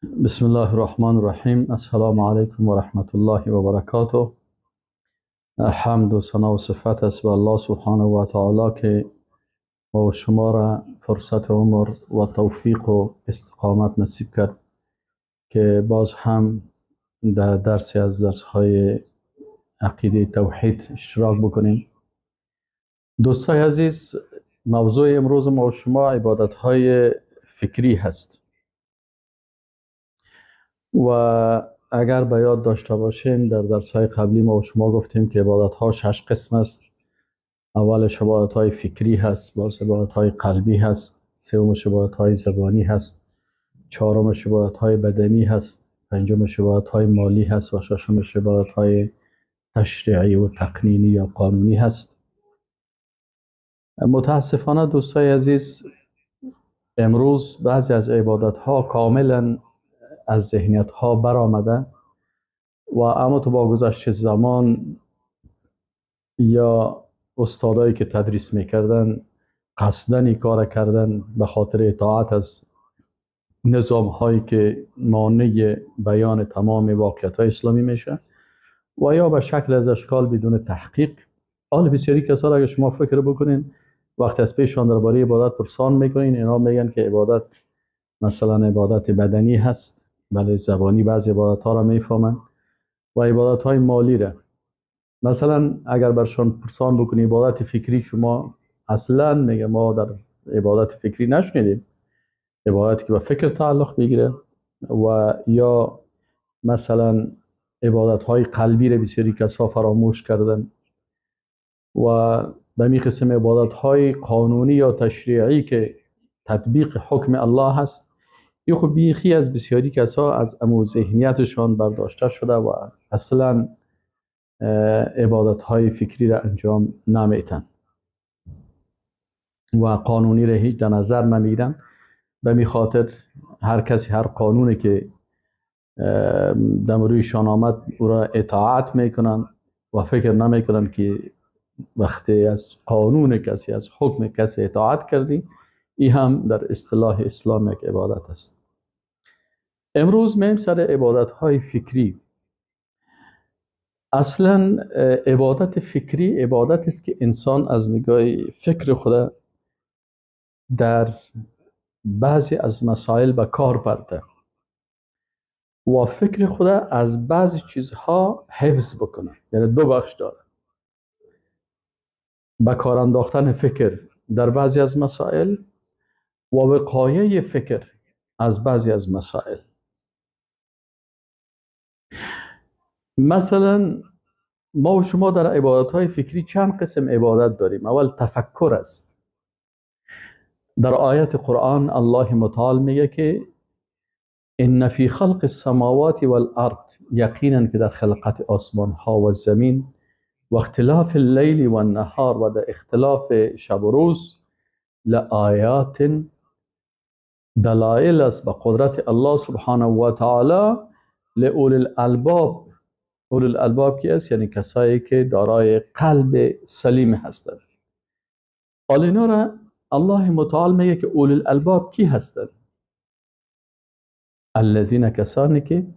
بسم الله الرحمن الرحیم. السلام علیکم و رحمت الله و برکاته. حمد و ثنا و صفت است به الله سبحانه و تعالی که ما شما را فرصت عمر و توفیق و استقامت نصیب کرد که باز هم در درسی از درس‌های عقیده توحید اشتراک بکنیم. دوستای عزیز، موضوع امروز ما و شما عبادت‌های فکری هست و اگر به یاد داشته باشیم در درس‌های قبلی ما و شما گفتیم که عبادت‌ها 6 قسم است. اولش عبادت‌های فکری هست، باز عبادت‌های قلبی هست، سومش عبادت‌های زبانی هست، چهارمش عبادت‌های بدنی هست، پنجمش عبادت‌های مالی هست و ششمش عبادت‌های تشریعی و تقنینی یا قانونی هست. متاسفانه دوستای عزیز، امروز بعضی از عبادت‌ها کاملا از ذهنیت‌ها برآمده و اما تو با گذشت زمان یا استادایی که تدریس میکردن قصداً این کار کردن به خاطر اطاعت از نظام هایی که مانع بیان تمام واقعیت های اسلامی میشه و یا به شکل از اشکال بدون تحقیق. حال بسیاری کسا اگه شما فکر بکنین وقتی از پیشان درباره عبادت پرسان میکنین، اینا میگن که عبادت مثلا عبادت بدنی هست، بله زبانی بعضی عبادت ها را میفهمن، و عبادت های مالی را. مثلا اگر برشان پرسان بکنی عبادت فکری، شما اصلا میگه ما در عبادت فکری نشنیدیم، عبادتی که به فکر تعلق بگیره، و یا مثلا عبادت های قلبی را بسیاری کسا فراموش کردن و به می قسم عبادت های قانونی یا تشریعی که تطبیق حکم الله هست، این خب بیخی از بسیاری کسا از امو ذهنیتشان برداشته شده و اصلا عبادت های فکری را انجام نمیتن و قانونی را هیچ در نظر نمیگیرن. به می خاطر هر کسی هر قانونی که دم رویشان آمد او را اطاعت میکنن و فکر نمیکنن که وقتی از قانون کسی، از حکم کسی اطاعت کردی، این هم در اصطلاح اسلام یک عبادت است. امروز میم سر عبادت های فکری. اصلا عبادت فکری عبادت است که انسان از نگاه فکر خود در بعضی از مسائل به کار برده و فکر خود از بعضی چیزها حفظ بکنه. یعنی دو بخش داره: به کار انداختن فکر در بعضی از مسائل و وقایه فکر از بعضی از مسائل. مثلا ما و شما در عبادت‌های فکری چند قسم عبادت داریم. اول تفکر است. در آیت قرآن الله متعال میگه که ان فی خلق السماوات والارض، یقینا که در خلقت آسمان ها و زمین و اختلاف اللیل و النهار و در اختلاف شب و روز، لآیات، دلائل است به قدرت الله سبحانه و تعالی، لأولی الالباب. اولی الالباب کی است؟ یعنی کسایی که دارای قلب سلیم هستند. حالا اینا را الله متعال میگه که اولی الالباب کی هستند؟ الذین، کسانی که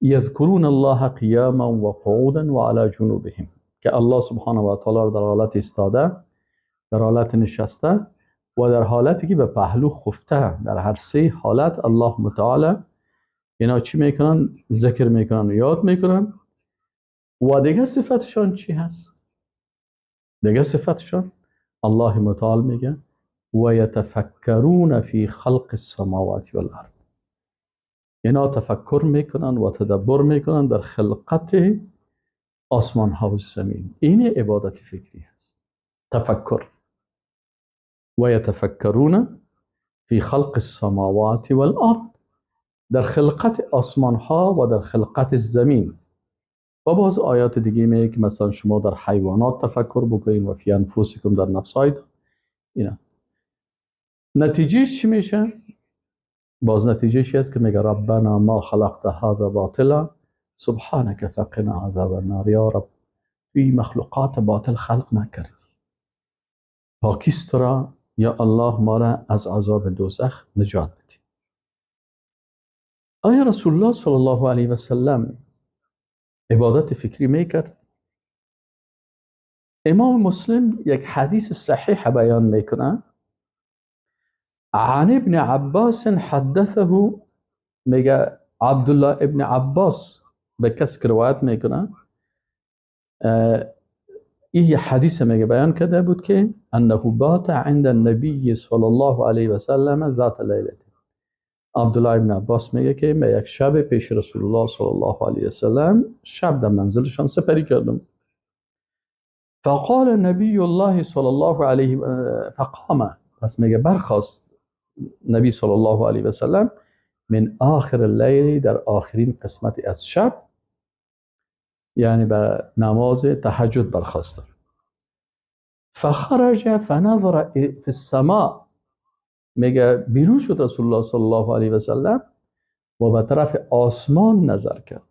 یذکرون الله قیاما و قعودا و علی جنوبهم، که الله سبحانه و تعالی را در حالت ایستاده، در حالت نشسته و در حالتی که به پهلو خفته، در هر سه حالت الله متعال اینا چی میکنن؟ ذکر میکنن و یاد میکنن. و دیگه صفتشان چی هست؟ دیگه صفتشان الله متعال میگه و یتفکرون فی خلق السماوات والارض، اینا تفکر میکنن و تدبر میکنن در خلقت آسمان ها و زمین. این عبادت فکری هست، تفکر. و یتفکرون فی خلق السماوات والارض، در خلقت آسمان ها و در خلقت زمین. و باز آیات دیگه میگه که مثلا شما در حیوانات تفکر بکنین و فی انفسکم، در نفسایت. اینا نتیجهش چی میشه؟ باز نتیجهش است که میگه ربنا ما خلقت هذا باطلا سبحانك فقنا عذاب النار. یا رب، توی مخلوقات باطل خلق نکردی، پاکیست را یا الله ما را از عذاب دوزخ نجات بدی. آیا رسول الله صلی الله علیه و سلم عبادت فکری میکرد؟ امام مسلم یک حدیث صحیح بیان میکنه. عن ابن عباس حدثه، میگه عبدالله ابن عباس به کس که روایت میکنه، این حدیث میگه بیان کرده بود که انه بات عند النبی صلی الله علیه و سلم ذات لیله. عبدالله ابن عباس میگه که من یک شب پیش رسول الله صلی الله علیه و سلم شب در منزلشان سپری کردم. فقال نبی الله صلی الله علیه فقام، پس میگه برخاست نبی صلی الله علیه و سلم من آخر اللیل، در آخرین قسمت از شب، یعنی به نماز تهجد برخاست. فخرج فنظر فی السماء، میگه بیرون شد رسول الله صلی الله علیه و سلم و به طرف آسمان نظر کرد.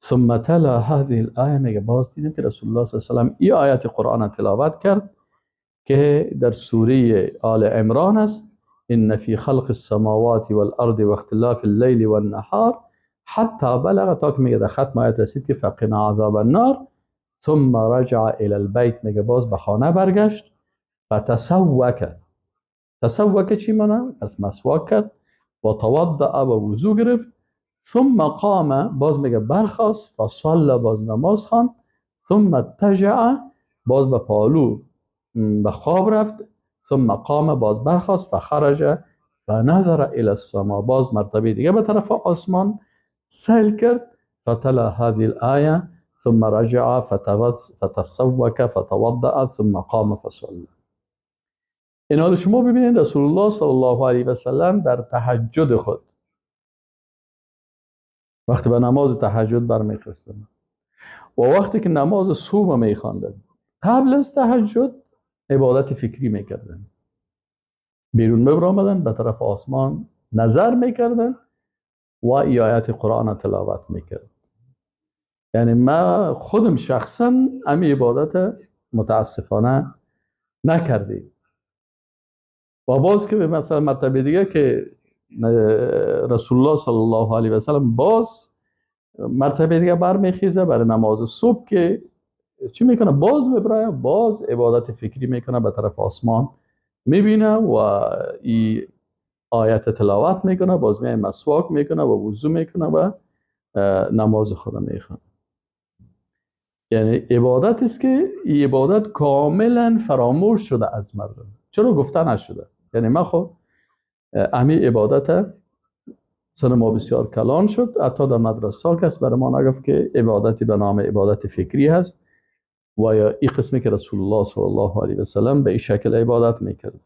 ثم تلا هذه الآیه، میگه باز دیدیم که رسول الله صلی الله علیه و سلم این آیت قرآن تلاوت کرد که در سوره آل عمران است: ان فی خلق السماوات والارض واختلاف اللیل والنهار حتی بلغ، تا که میگه در ختم آیت رسید که فقنا عذاب النار. ثم رجع الى البیت، میگه باز به خانه برگشت. فتسوک، تسوک چی معنی؟ پس مسواک کرد و توضأ و وضو گرفت. ثم قام، باز میگه برخاست، فصلى، باز نماز خواند. ثم اتجع، باز به پالو به خواب رفت. ثم قام، باز برخاست، فخرج فنظر الى السماء، باز مرتبه دیگه به طرف آسمان سیل کرد. فتلا هذه الآیه ثم رجع فتسوک فتوضأ ثم قام فصلى. این حال شما ببینید رسول الله صلی الله علیه و سلم در تهجد خود وقتی به نماز تهجد برمیخواستند و وقتی که نماز صبح میخواندند، قبل از تهجد عبادت فکری میکردند، بیرون میبرآمدند، به طرف آسمان نظر میکردند و آیات قرآن تلاوت میکردند. یعنی ما خودم شخصا امی عبادت متاسفانه نکردیم. و باز که به مثلا مرتبه دیگه که رسول الله صلی الله علیه و سلم باز مرتبه دیگه برمیخیزه برای نماز صبح که چی میکنه؟ باز میبره، باز عبادت فکری میکنه، به طرف آسمان میبینه و ای آیت تلاوت میکنه، باز میای مسواک میکنه و وضو میکنه و نماز خود میخونه. یعنی عبادت است که این عبادت کاملا فراموش شده از مردم. چرا گفته نشده؟ یعنی ما خب امی عبادت سن ما بسیار کلان شد، حتی در مدرسه کس برای ما نگفت که عبادتی به نام عبادت فکری هست و یا این قسمی که رسول الله صلی الله علیه و سلم به این شکل عبادت میکرد.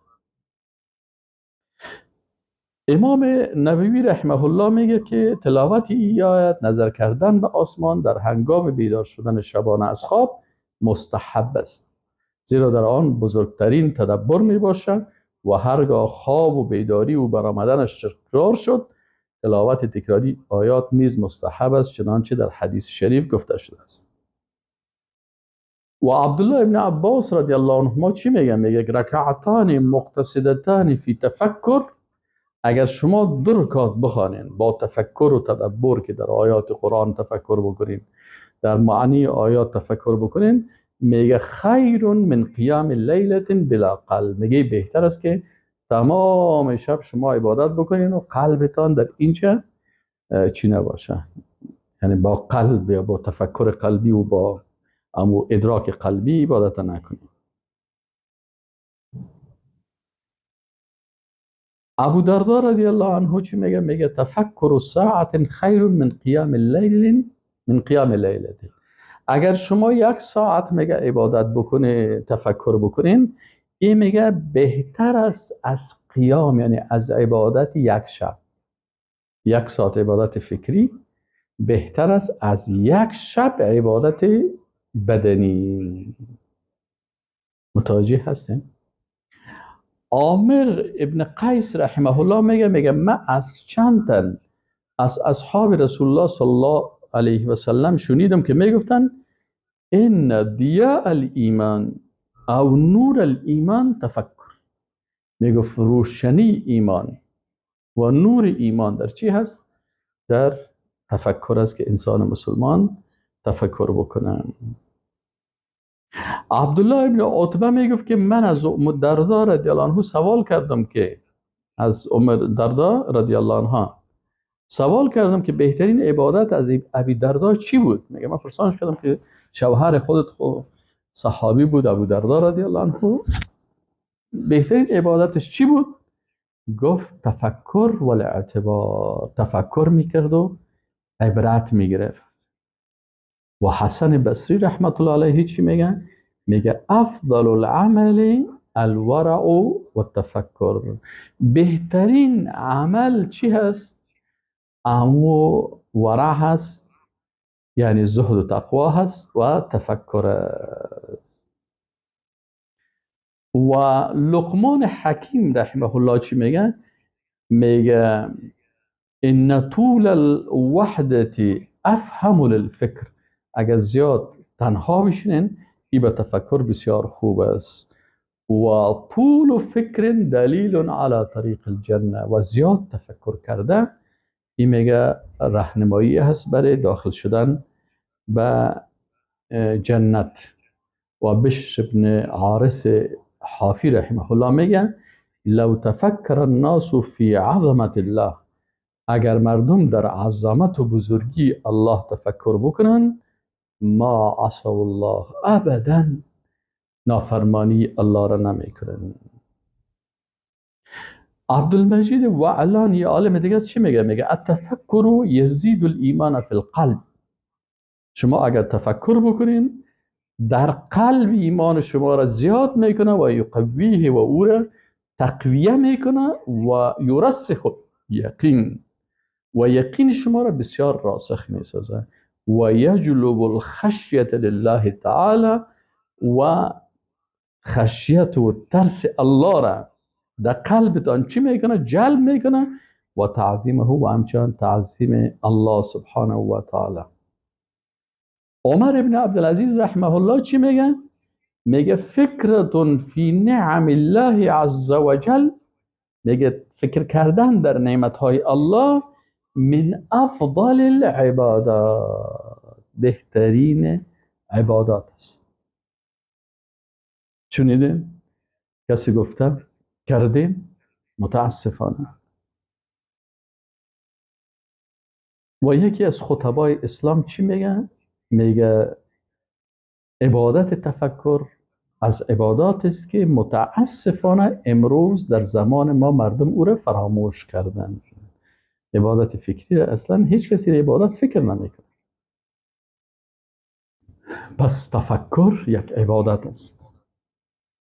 امام نووی رحمه الله میگه که تلاوت این آیت، نظر کردن به آسمان در هنگام بیدار شدن شبانه از خواب مستحب است، زیرا در آن بزرگترین تدبر میباشد و هرگاه خواب و بیداری و برآمدنش تکرار شد، تلاوت تکراری آیات نیز مستحب است، چنانچه در حدیث شریف گفته شده است. و عبدالله ابن عباس رضی الله عنهما چی میگه؟ میگه رکعتان مقتصدتان فی تفکر، اگر شما دو رکعت بخوانین با تفکر و تدبر که در آیات قرآن تفکر بکنین، در معنی آیات تفکر بکنین، میگه خیر من قیام لیلة بلا قلب، میگه بهتر است که تمام شب شما عبادت بکنین و قلبتان در اینجا چی نباشه، یعنی با قلب یا با تفکر قلبی و با امو ادراک قلبی عبادت نکنین. ابو دردا رضی الله عنه چی میگه؟ میگه تفکر ساعت خیر من قیام اللیل، من قیام لیلة. اگر شما یک ساعت میگه عبادت بکنه، تفکر بکنین، این میگه بهتر است از قیام، یعنی از عبادت یک شب. یک ساعت عبادت فکری بهتر است از یک شب عبادت بدنی. متوجه هستین؟ عامر ابن قیس رحمه الله میگه من از چند تن از اصحاب رسول الله صلی الله علیه و سلم شنیدم که میگفتن ان ضیاء الایمان او نور الایمان تفکر. میگفت روشنی ایمان و نور ایمان در چی هست؟ در تفکر است که انسان مسلمان تفکر بکنه. عبدالله ابن عتبه میگفت که من از ام دردا رضی الله عنه سوال کردم که از ام دردا رضی الله عنها سوال کردم که بهترین عبادت از ابی دردا چی بود؟ میگه من پرسانش کردم که شوهر خودت خو صحابی بود ابو دردا رضی الله عنه، بهترین عبادتش چی بود؟ گفت تفکر و الاعتبار، تفکر میکرد و عبرت میگرفت. و حسن بصری رحمت الله علیه چی میگه؟ میگه افضل العمل الورع و التفکر، بهترین عمل چی هست؟ امو ورع هست، یعنی زهد و تقوا هست و تفکر است. و لقمان حکیم رحمه الله چی میگه؟ میگه ان طول الوحدة افهم للفکر، اگر زیاد تنها بشینین ای به تفکر بسیار خوب است. و طول فکر دلیل علی طریق الجنه، و زیاد تفکر کرده این میگه راهنمایی هست برای داخل شدن به جنت. و بشر ابن عارث حافی رحمه الله میگه لو تفکر الناس فی عظمت الله، اگر مردم در عظمت و بزرگی الله تفکر بکنن، ما عصوا الله، ابدا نافرمانی الله را نمیکنن. عبدالمجید وعلان یه عالم دیگه چی میگه؟ میگه التفکر یزید الایمان فی القلب، شما اگر تفکر بکنین در قلب ایمان شما را زیاد میکنه و یقویه و او را تقویه میکنه و یرسخ یقین، و یقین شما را بسیار راسخ میسازه. و یجلب الخشیة لله تعالی، و خشیت و ترس الله را در قلبتان چی میکنه؟ جلب میکنه. و تعظیمه، و همچنان تعظیم الله سبحانه و تعالی. عمر ابن عبدالعزیز رحمه الله چی میگه؟ میگه فکرتون فی نعم الله عز وجل، میگه فکر کردن در نعمتهای الله من افضل العبادات، بهترین عبادات است. شنیدین؟ کسی گفته؟ کردیم؟ متاسفانه. و یکی از خطبای اسلام چی میگه؟ میگه عبادت تفکر از عبادات است که متاسفانه امروز در زمان ما مردم او را فراموش کردن. عبادت فکری را اصلا هیچ کسی را عبادت فکر نمیکنه. پس تفکر یک عبادت است.